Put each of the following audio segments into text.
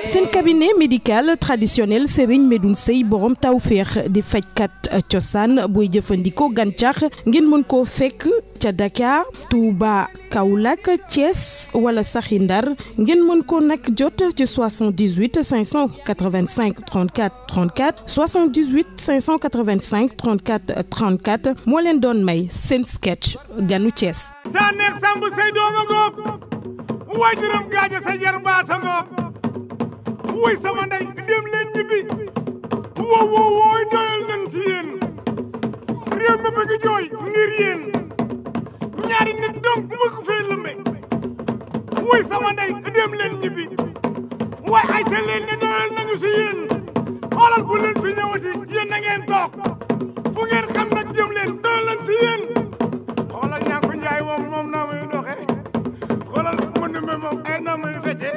seen cabinet médical traditionnel Serigne Medoune Sey borom tawféex di fajkat cosaan booy jëfandikoo gàncax ngeen mën koo fekk ca Dakar Touba Kaolack Thiès wala saxi Ndar ngeen mën ko nag jot ci 78 585 34 34 78 585 34 34 moo leen doon may seen sketch ganu Thiès. saa neex Samb say dooma ngoog way dërëm gaaja sa jar baata ngoog wuy sama ndey dem leen ñibbi wooy doyal nañ ci yéen réew mi bëgg jooy ngir yéen ñaari nit donc bëgg fee lëmbe wuy sama ndey dem leen ñibbi waay ay ca leen ne doyal nañu ci yéen xoolal bu leen fi ñëwati yéen na ngeen toog fu ngeen xam nag jëm leen doyal nañ ci yéen xoolal ñaa ko njaay moom naa muy doxe xoolal mën me moom ay na muy fecce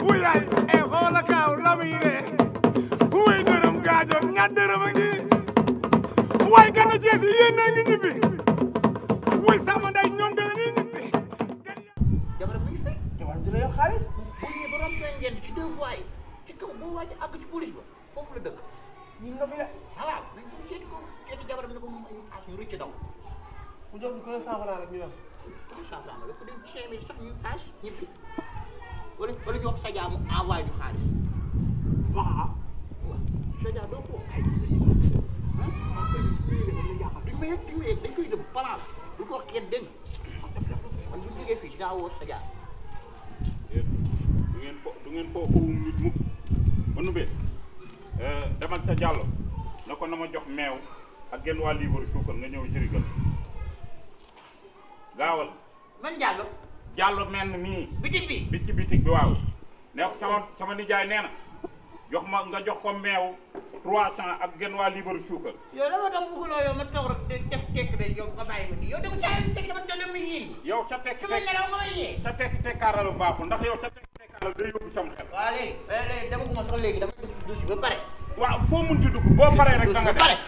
wuyaay ay xoola kaaw la muy ree wuy dërëm gaajo ñaar dërëm a ngi waay gana Cees yi yéen a ngi ñibbi wuy sama nday ñoom dañuy ñibbi jabar mi ngi sëy jabar dina yor xaalis bu ñëwee ba rom leen ngeen ci 2 fois yi ci kaw boo wàcc àgg ci police ba foofu la dëkk ñi nga fi la waaw nañ ko seeti ko seeti jabar bi ne ko moom ay xaas ñu rëcc daw mu jox ñu ko 100 francs rek ñu yor 100 francs la ko dem 5000 sax ñu xaas ñibbi wala ñu wax Sadia mu envoyé ñu xaalis waaw Sadia doo ko duñ ma yëg dañ koy dem plan la du ko wax kenn dégg man bu ñu jógee fii dinaa woo Sadia du ngeen foofu nit mukk ba nubee demal ca Diallo na ko na ma jox meew ak genn waa liibaru suukar nga ñëw jirigal gaawal man Diallo Diallo mel nii bitig bi waaw ne ko sama nijaay nee na jox ma nga jox ko meew 300 ak genn waa liibaru suukar yow dama tax bëgguloo yow ma toog rek def tekk de yow nga bàyyi ma nii yow dama caayam sekk dama tollu mi yéen yow sa tekk su ma nelaw nga may yee sa tekk tekkaaral baaxul ndax yow sa tekk tekkaaral day yóbbu sama xel waaw léegi dama ko ma sax léegi dama dugg douche ba pare waaw foo munti dugg boo paree rek da nga def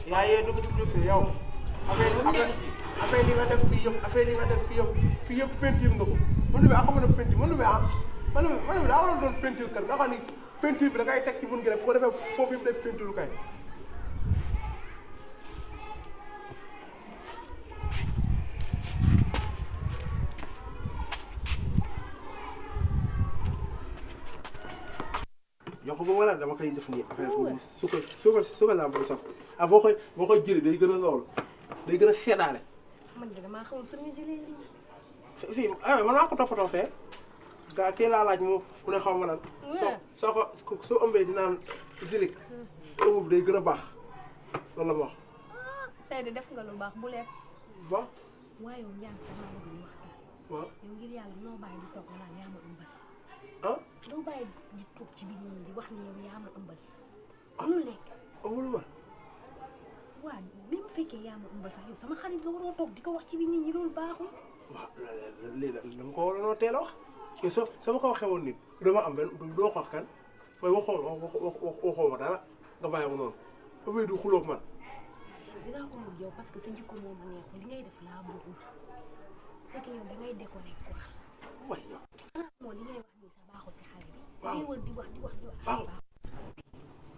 yaa yee dugg ci douche yow affaire li nga def fii yëpp peinture nga ko mënu bi ak mën a peinture mënu bi mënu bi daa waroon doon peinture kër nga xam ni peinture bi da ngay teg ci mun gi rek bu ko defee foofu yëpp def peinture kay yow ko wala dama koy def nii affaire su ko laa bëgg saf ah boo koy jëlee day gën a loolu day gën a seddaale man de damaa xamul fan nga jëlee lii. fii man maa ko toppatoo fee gaa kii laa laaj mu ne xaw ma lan. soo ëmbee dina am zilik. ëmb bi day gën a baax loolu la ma wax. tey de def nga lu baax bu leet. waaw. waaye yow Ndiaye damaa bëgg ñu waxtaan. waaw yow ngir yàlla noo bàyyi di toog naan yaa ma ëmbal. ah. doo bàyyi di toog ci biir nit ñi di wax ni yow yaa ma ëmbal. lu nekk. ëmbalu ma. waaw même bu fekkee yaa ma ëmbal sax yow sama xarit nga waroo toog di ko wax ci biir nit ñi loolu baaxul. waaw léegi dama ko waroon teel a wax te sama ko waxee woon nit dama am benn doo ko wax kan mooy waxoo ma dara nga bàyyi ko noonu ba fay du xulóog man. dinaa ko mën yow parce que sa jikko moom neexul li ngay def laa bëggul c'est que yow da ngay déconné quoi. waaye yow. moo li ngay wax nii sa baaxul si xale bi. waaw ngay wër di wax. waaw.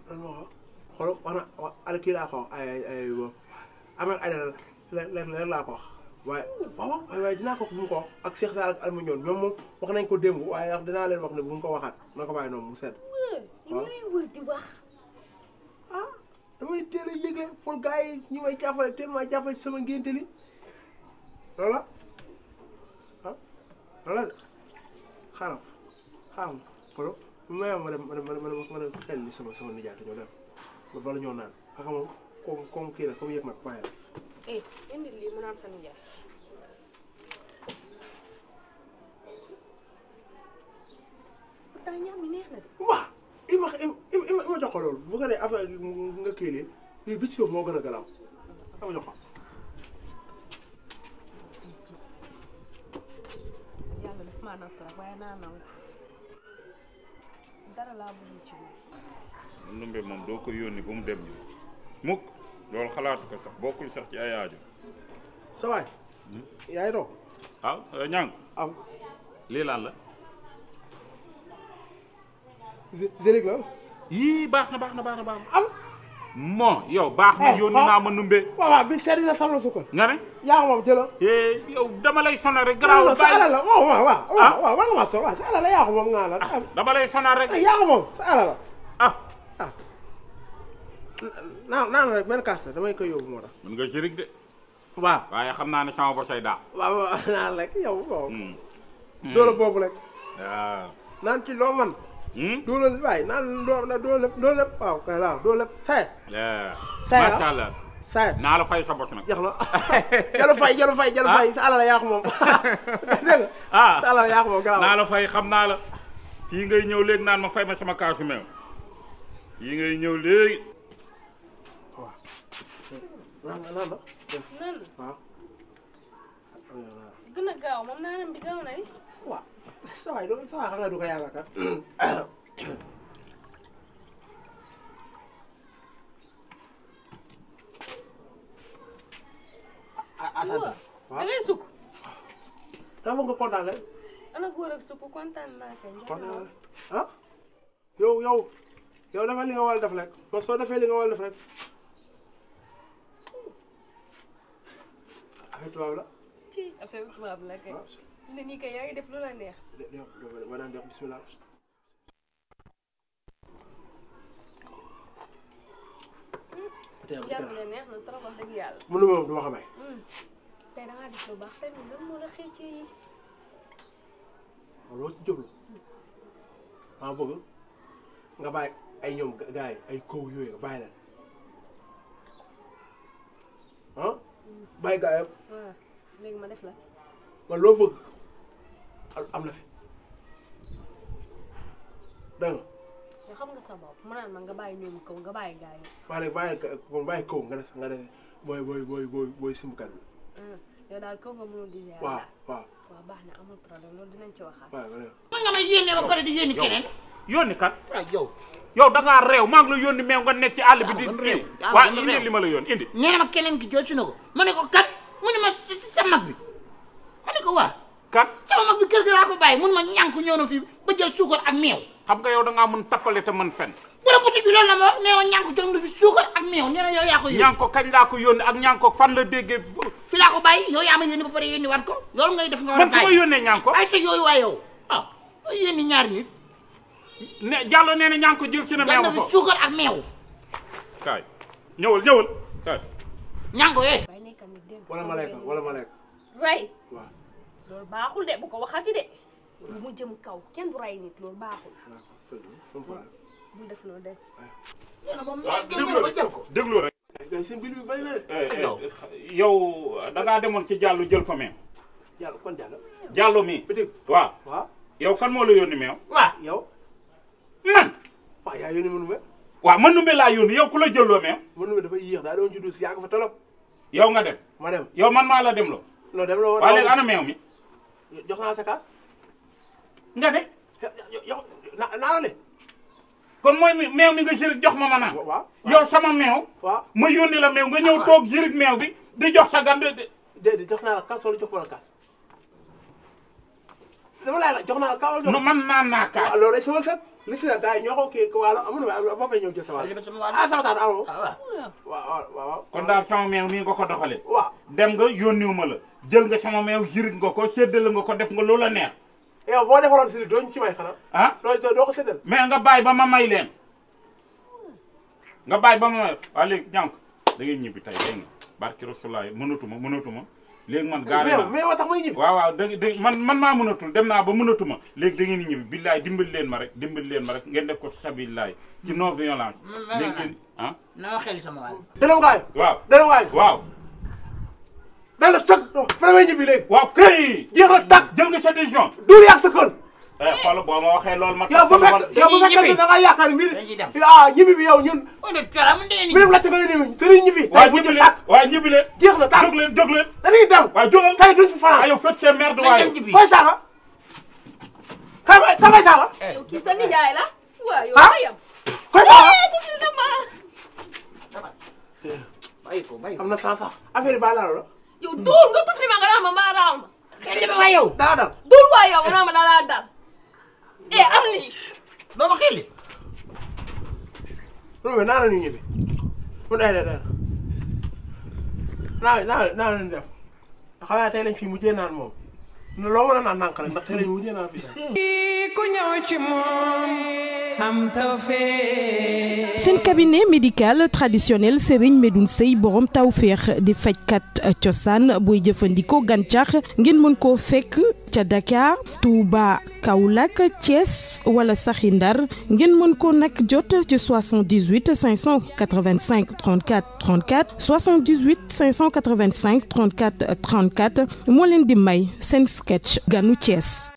lan moo wax xoolal wax na ala kii laa ko wax ay amee ay lenn laa ko wax waaye dinaa ko bu ko wax ak Cheikh Sall ak Alma ñoom moom wax nañ ko démb waaye wax dinaa leen wax ne bu mu ko waxaat na ko bàyyi noonu mu sedd. waaw ngay wër di wax. ah damay teel a yëgle pour gars yi ñi may jàppale tellement jàppale ci sama ngénte li loola loola de xaaral polo ma dem xel li sama nijaay te ñoo dem ba bala ñoo naan xam nga comme kii la comme yëg mag waaye indi lii mu naan sa nijaay. pourtant ñaam mi neex na de. waaw ima jox ko loolu bu ko dee affaire nga kii lii bi ci suuf moo gën a garaaw ama jox ko. yàlla daf maa natt rek waaye naa nangu dara laa bëgg ci moom. Ndumbe moom doo ko yónni ba mu dem ni mukk loolu xalaatu ko sax bokkul sax ci ay aajo. sa waay yaay toog waaw ñang am lii lan la Zélig la yii baax na am moo yow baax na yónni naa ma numbe waaw bi seet na salo su ko nga ne yaa ko moom jëlo yow dama lay sonal rek garaaw sa alal la waaw war nga ma sol waaw sa alal la yaa ko moom nga la dama lay sonal rek yaa ko moom sa alal la ah naan rek benn kaas damay koy yóbbu moo tax mën nga sirik de waaw waaye xam naa ne sama bosay daa waaw naan rek yow waaw doola boobu rek waaw naan ci loo man doola waay naan doo lépp waaw kay waaw doo lépp say macha allah say naa la fay sa bos nag jeex na jalu fay sa alal la yaa ko moom dégg nga sa alal la yaa ko moom garaaw naa la fay xam naa la fii ngay ñëw léegi naan ma fay ma sama kaasu meew yi ngay ñëw léegi waaw naan la nan waaw gën a gaaw moom naanam bi gaaw na ni waaw sa waay xam nga du ko yàlla kat asante da ngay sukk dama nga kontaan rek ana góor ak sukk kontaan naa kay kontaan ah yow dafa li nga war a def rek man soo defee li nga war a def rek affaire tubaab la ci affaire tubaab la kay ne nii kay yaa ngi def lu la neex ma daan def bismillah jàpp ne neex na trop wax dëgg yàlla mënu moom du ma xamee tey da ngaa def lu baax tey lan moo la xëy ci yi loo ci jublu maa bëgg nga bàyyi ay ñoom gars yi ay kaw yooyu nga bàyyi leen bàyyi gars yëpp waaw léegi ma def la man loo bëgg am na fi dégg nga yoo xam nga sa bopp mu naan ma nga bàyyi ñoom kaw nga bàyyi gaa yi bàyyi kaw nga def booy simbukat bi yow daal kaw nga mënul di gérer waaw baax na amul problème loolu dinañ ci waxaat man nga may yónnee ba pare di yónni keneen yónni kat waaw yow da ngaa réew maa ngi la yónni meew nga nekk ci àll bi di réew waa indi li ma la yónni indi nee na ma keneen ki joosi na ko ma ne ko kat mu ne ma sa mag bi ma ne ko waa kat sama mag bi kër ga laa ko bàyyi mun ma ñànk ñëw na fii ba jël suukar ak meew xam nga yow da ngaa mën tappale te mën fen borom boutique bi loolu la ma wax nee na ma ñànk jël na fi suukar ak meew nee na yow yaa ko yónni ñaan ko kañ laa ko yónni ak ñaan ko fan la déggee fi laa ko bàyyi yow yaa ma yónni ba pare yónni waat ko loolu ngay def nga war a man fu ma yónnee ñaan ko ay sa yooyu waay yow yónni ñaari nit ne Diallo nee na ñaan ko jël si na meew na fi foofu suukar ak meew kaay ñëwal kaay ñànko waaye nekkal nit dégg wala ma lekk ray waaw loolu baaxul de bu ko waxati de bu mu jëm kaw kenn du ray nit loolu baaxul bu def loolu de nee na moom ñëw ba jël ko déglu rek seen bil bi bari na de yow da ngaa demoon ci Diallo jël fa meew Diallo kon Diallo mi bitig waaw waaw yow kan moo la yónni meew waaw yow man waaw yaa yónni mënu me waaw man numbe laa yónni yow ku la jëlloo meew mënu me dafay yéex daa doon ci duus yàgg fa tolop yow nga dem ma dem yow man maa la dem loo non dem la woon waaye léegi ana meew mi jox naa sa kaas nga ne yow naa le kon mooy meew mi nga jërig jox ma naan waaw yow sama meew waaw ma yónni la meew nga ñëw toog jërig meew bi di jox sa gan déedéet jox naa la kaas wala jox wala kaas dama lay la jox naa la kaas wala jox man naan naa kaas loolu ay sama fekk li si la gars yi ñoo ko kii waalo amuna ba fay ñëw jël sa wàll sama taan amo waaw kon daal sama meew nii nga ko doxalee waaw dem nga yónniwuma la jël nga sama meew jërig nga ko séddale nga ko def nga loola neex yow boo defaroon si dooñu ci may xanaa doo ko séddal mais nga bàyyi ba ma may leen nga bàyyi ba ma may waaw léegi jànk da ngay ñibbi tey dégg nga barki Rasulaay mënatuma léegi man gaare naa mais wa tax may ñibbi waaw da man maa mënatul dem naa ba mënatuma léegi da ngeen di ñibbi billaay dimbali leen ma rek ngeen def ko sabillaay ci non violence léegi ngeen na ma xel sama wàll dana ngaay waaw waaw dal la sëg fa may ñibbi léegi waaw kay jeex na tàkk jël nga sa décision duur yàq sa kër xool boo ma waxee loolu ma yow bu fekk da nga yaakaar mbir ñibbi bi yow ñun mbirum la tëgale ni dañuy ñibbi waaw ñibbi leen jeex na tàkk jóg leen dañuy dem waaw jógal tey duñ fi fanaan yow faites ces merde waaye koy saaga ka ngay saaga yow kii sa nijaay la waaw yow ayam koy saaga bàyyi ko am na sens sax affaire yi baa laalo la yow duur nga tufli ma nga naan ma maa raal ma xel li ma waay yow. daa dal. dul waay yow naa ma dalaa dal. am lii. doo ma xelli. non mais naa la ñu ñibbi. mu day naa leen def xanaa tey lañ fi mujjee naan moom loo mën a naan nànk rek ndax tey lañ mujjee naan fii ku ñëw ci moom am tawfeex. seen cabinet médical traditionnel Serigne Medoune Seye borom tawfeex di fajkat cosaan booy jëfandikoo gàncax ngeen mën koo fekk ca Dakar Touba Kaolack Thiès wala saxi Ndar ngeen mën ko nag jot ci 78 585 34 34 78 585 34 34 moo leen di may seen sketch ganu Thiès.